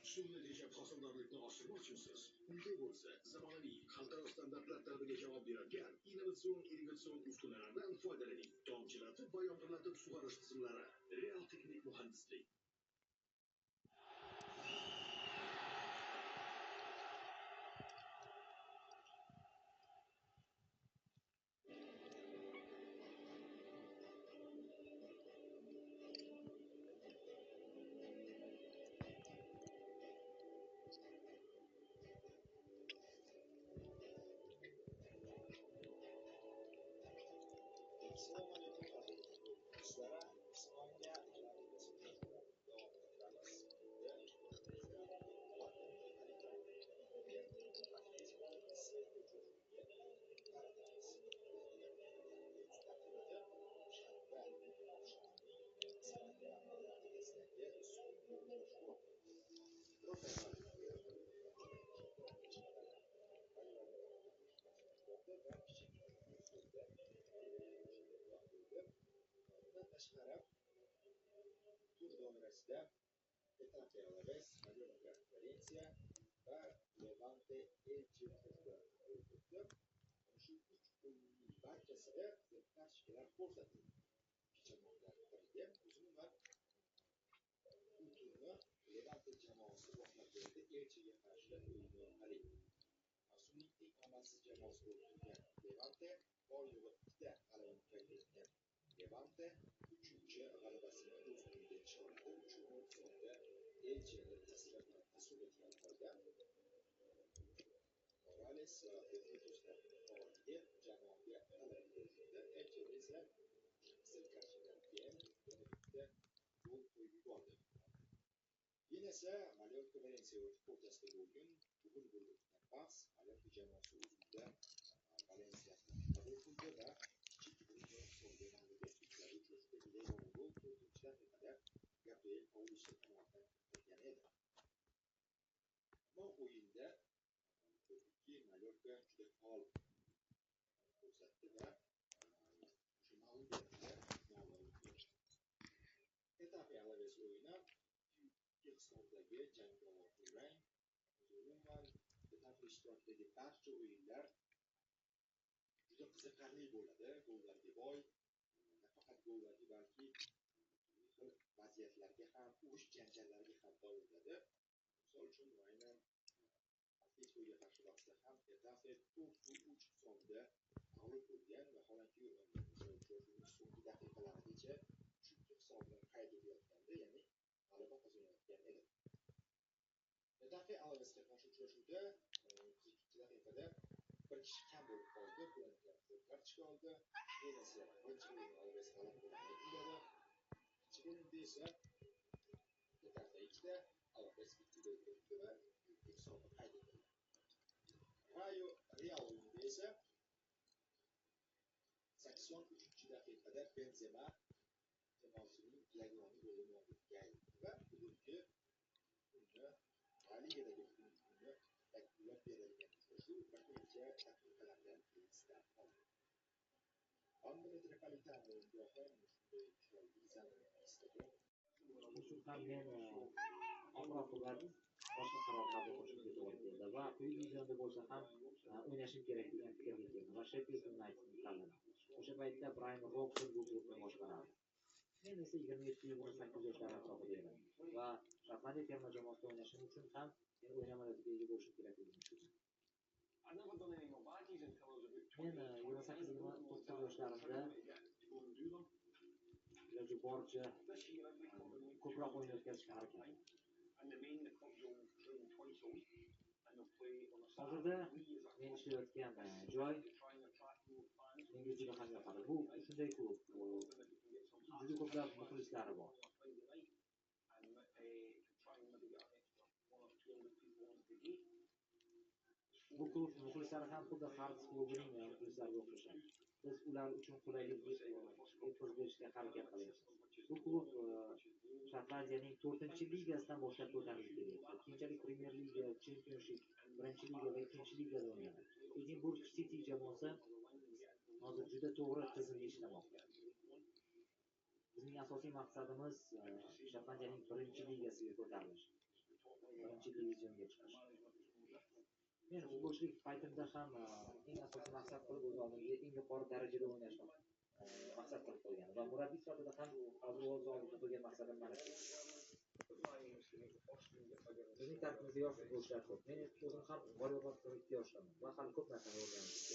Suvni tejab hosildorlikni oshirmoqchimisiz? Unday bo'lsa, zamonaviy xalqaro standartlar talabiga javob beradigan innovatsion irrigatsion uskunalardan foydalaning. Tomchilatib va yomg'irlatib sug'orish tizimlari. Real texnik muhandislik. Assalomu alaykum aziz futbolchilar. Ispaniya La Ligasi uchrashuvlarini davom ettiramiz. Atletico Sevilla uchrashuviga taratamiz. Taqdimoti shanba oqshomining Ispaniya La Ligasidagi so'nggi uchrashuvi. Va kichik Bundan tashqari tur doirasida Getafe Alaves, Mallorca Valencia va Levante Elche uchrashuvlari bo'lib o'tdi. Mana shu 3 o'yinning barchasida qizil kartochkalar ko'rsatildi. Ikki jamoadan biriga. Umuman bu turni Levante jamoasi boshlab berdi Elchega qarshi o'yin orqali. Mavsumning eng omadsiz jamoasi bo'lib turgan Levante bor yo'g'i 2ta g'alabani qayd etgan. Levante 3-chi g'alabasini o'z uyida nishonladi. 3-0 hisobida Elcheni taslim etgan holda Morales va Pedro faolligi jamoaga g'alaba keltirdi. Elche esa qizil kartochkadan keyin yana bitta gol qo'yib yubordi. Keyin esa Mallorca Valencia o'rtasidagi o'yin bugun bo'lib o'tgan bahs. Mallorca jamoasi o'z uyida Valensiyani qabul qildi va kichik o'yin hisobida mag'lubiyatga uchradi. Uchrashuvdagi yagona gol 4-daqiqada Gabriel Paulista tomonidan kiritilgan edi. Ammo o'yinda ko'rdikki, Mallorca juda faol ko'rsatdi va o'sha mag'lubiyatga noloyiq erishdi. Getafe Alaves o'yini ikki hisobdagi jangovar durang. Umuman Getafe ishtirokidagi barcha o'yinlar juda qiziqarli bo'ladi, gollarga boy, nafaqat gollarga balki turli xil vaziyatlarga ham, urush janjallarga ham boy bo'ladi. Misol uchun, aynan Atleticoga qarshi bahsda ham Getafe 4-3 hisobida mag'lub bo'lgan, vaholanki o'sha uchrashuvning so'nggi daqiqalarigacha 3-2 hisobini qayd etayotgandi, ya'ni g'alaba qozonayotgan edi. Getafe Alavesga qarshi uchrashuvda 32-daqiqada bir kishi kam bo'lib qoldi. Buendia qizil kartochka oldi. Keyin esa birinchi bo'limda Alaves g'alaba bilan yakunladi. Ikkinchi bo'limda esa Getafe 2ta, Alaves 2 gol kiritdi va 3 hisobi qayd etildi. Rayo Real o'yinida esa 83-daqiqada Benzema jamoasining yagona golini muvaffaqiyatga aylantirdi va bugungi kunni, La Ligadagi bugungi kunni yakunlab beradigan uchrashuv bir necha daqiqalardan keyin start oldi. Wanda Metropolitano o'yingohi shunday chiroyli zamonaviy stadion. Shuning uchun ham men oxir-oqibat boshqa qaror qabul qilishimga to'g'ri keldi va quyi divizionda bo'lsa ham o'ynashim kerak degan fikrga keldim va Sheffield Unitedni tanladim. O'sha paytda Brian Robson bu klubni boshqarardi. Men esa 27-28 yoshlar atrofida edim va Shotlandiya terma jamoasida o'ynashim uchun ham men o'yin amaliyotiga ega bo'lishim kerakligini tushundim. Men 28-29 yoshlarimda iloji boricha ko'proq o'yin o'tkazishga harakat qildim. Hozirda men ishlayotgan joy menga juda ham yoqadi. Bu shunday klub, juda ko'plab muxlislari bor. Bu klub muxlislari ham xuddi Hearts klubining muxlislariga o'xshashadi. Biz ular uchun qulaylik yetkazib berishga harakat qilyapmiz. Bu klub Shotlandiyaning 4-ligasidan boshlab ko'tarilib kelyapti. Keyinchalik Premier Liga, Championship, 1-liga va 2-ligada o'ynadi. Edinburgh City jamoasi hozir juda to'g'ri tizimga ishlamoqda. Bizning asosiy maqsadimiz Shotlandiyaning 1-ligasiga ko'tarilish. Birinchi divizionga chiqish. Men futbolchilik paytimda ham eng asosiy maqsad qilib o'z oldimga eng yuqori darajada o'ynashni maqsad qilib qo'ygandim va murabbiy sifatida ham hozir o'z oldimga qo'ygan maqsadim mana shu. Bizning tarkibimizda yosh futbolchilar ko'p. Men o'zim ham bor yo'g'i 42 yoshdaman va hali ko'p narsani o'rganishim kerak.